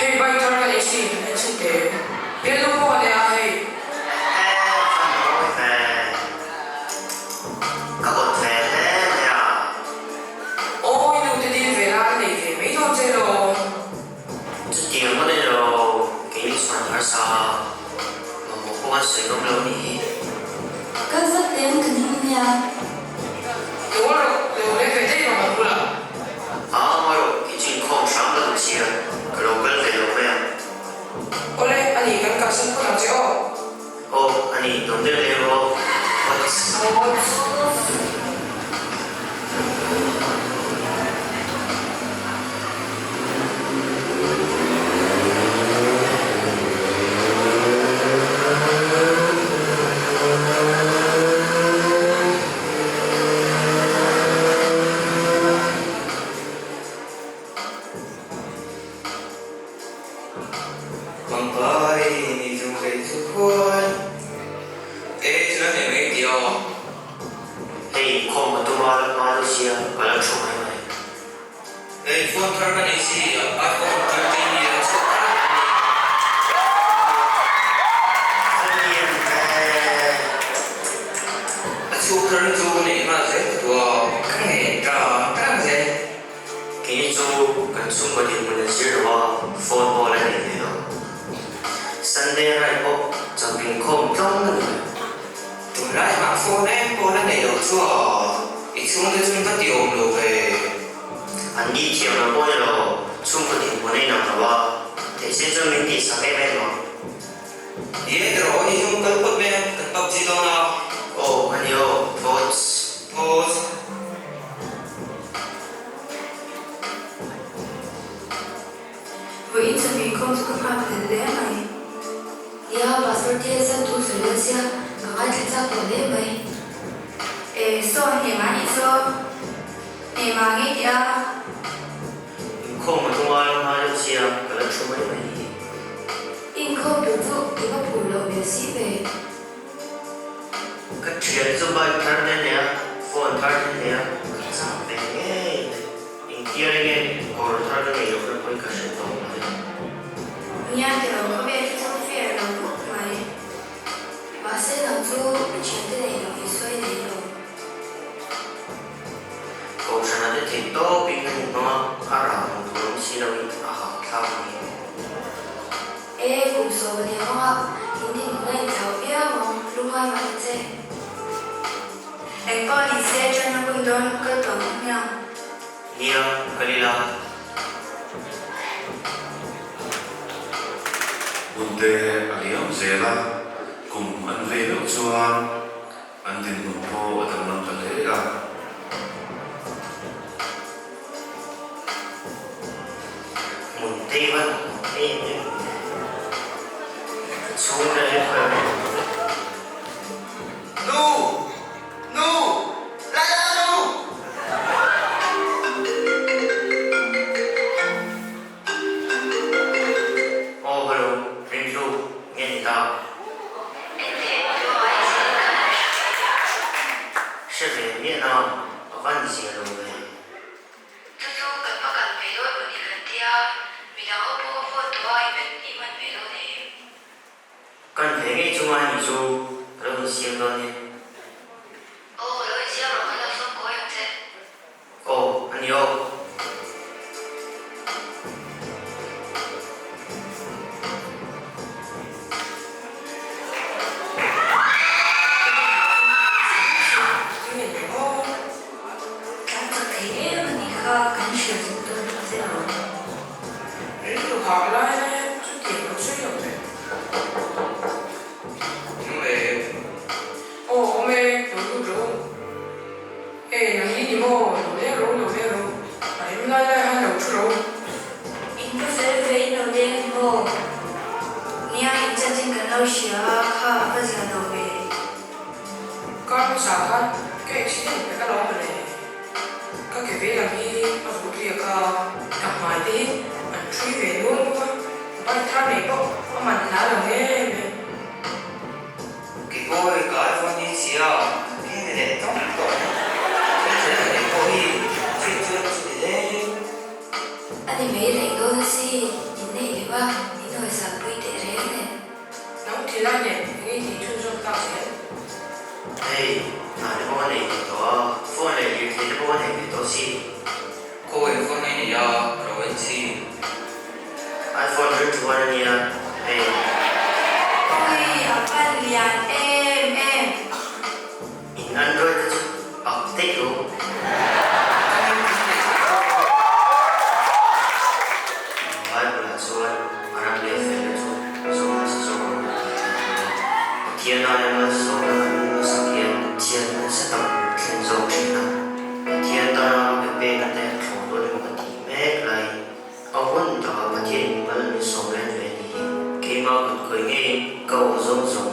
Hei bike thar ka nei si, han en chhin teh. Bialnu pawh ka nei a hei. He van mawi ve. Ka awt ve hle mai a. Aw i nu te dil ve la ka nei ve mai dawn che lo. Chutiang pawh ni lo, keini chuan harsa mamawh pawh kan sawi ngam lo a nih hi. Kal vat teh ang ka ning nia. Lo rawh, lo leng ve daih rawh kan bulah. Aa ngawi rawh, kei chu inkhawm hram ka duh sia, ka lo kal ve lo mai ang. Awle, a ni kan kalsan phawt ang che aw. Aw, a ni, dawm deuh leh rawh. What's. What's. Pangpai ni chu kei chu khuai e thil a nei mai tih aw. Hei inkhawm a tum a la hma deuh sia ka lo thu mai mai. Hei phone thar ka nei si iPhone 13 hi a chhuak thar a ni. Hetiang ve. A chhuak thar chu neih nghal zel ka duh a, ka ngei tang tang zel. Kei chu kan chhungkaw dinhmun a zir lo a, phone pawh la nei ve lo. Sunday rai pawh chawlh inkhawm tlawng a ni mai. Tunlai ah phone em pawh la nei lo chu a, i chhungte chu ka ti awm lo ve. An ni thiam lo pawh ni lo, chhungkaw dinhmun a inang lo a, theih se chuan min tihsak em em ang. Ni e tiraw, i hiung kal phawt mai ang, kan PUBG dawn a. Aw, a ni aw, Thoughts. Thoughts. Vawiin chawhmeh inkhawm chu ka nghak hlel hle mai. Nia, Pastor TSA thu sawi dawn sia, ka ngaithla chak tawh hle mai. E, saw hnem a nih saw. Hnem ah ngei tih a. Inkhawm a tum a la hma deuh sia, ka la thu mai mai hi. Inkhawm tur chu i va phur loh hmel si ve. Ka thian chu bike thar te nei a, phone thar te nei a, ka chak ve ngei mai. Engtir enge kawr thar ka nei loh na pawhin ka hre tawh mai. Nia tilo khawvel hi chu fair lo khawp mai. Mahse nang chu i thiante nei loh i sawi nei lo. Kohhran a te theih tawpin ka ni hmang a, a rah hmuh tur awm si loin a hahthlak a ni. E, kum sawm a nia hmang a, in dinhmun a inthlau viau ang, lungngai mah ta che. Eng pawh ni se ṭan a hun dawn kal tawh ang hmiang. Nia, kal ila. Hunte a liam zel a, kum an vei meuh chuan an dinhmun pawh a danglam ta hle a. Hmun tei van em em mai. Ka chhung reng reng. Nu! Nu! Lai la nu! Aw hello, Rinhlu, nge ni ta? Hre ve miah na, a van zia lo ve. Chu chu kan va kal ve dawn maw ni kan tia, midang ho pawh phone tawh a i hman ve dawn em? Kan ve ngei chunga ni chu ka lo insiam dawn nia. Aw, lo insiam rawh, kan lo sawm kawi ang che. Aw, a ni aw. Kan chak thei em a nih kha, kan hriat zawk dawn tak zet ang. Rilru hah lai lai chu tiang ka sawi lo ve. Nung e. Aw awm e, lo lut rawh u. E, nang ni ni maw, lo leng rawh u, lo leng rawh u. A rem lai lai khan lo thu rawh u. In va fel ve in lo leng ni maw? Nia, in chanchin kan lo hria a, kha a va zia lo ve. Kar hmasa khan ka accident pe ka lo awm le. Ka ke ve lam hi a vut riak a, ka hmai te hi an ṭhui ve nual bawk a, bike thar nei pawh a man hla lo em em. Keipawh hei ka iPhone hi chhia ke ni leh tawng tawh mai. Thil ṭhen ka neih pawh hi chhit chuan chu ti hle. A ni mai reng a. dawn asin, in neih lem a, in hawisah pui teh reng nen. Nang thil a nen eng i tih chhunzawm tak zel? Hei, hna te pawh a nei ve tawh a, phone leh lirthei te pawh a nei ve tawh si. Khawi phone nge nei a, ro en chi. iPhone 21 a nia, hei. Ui, a pan lian em em. In Android te chu ak daih lo. Bible ah chuan a ram leh felna chu zawng hmasa zawk rawh u tih a ni a. Pathian aia malsawmna kan hmuh hmasak hian chhiatna nasa tak min thlen zawk thin a. Pathian tana ka pekna te a thlawh dawn emaw ka tih mek laiin a hun takah Pathian in mal min sawm let ve a ni hi. Keimah kut kawi ngeiin ka aw zawng zawng.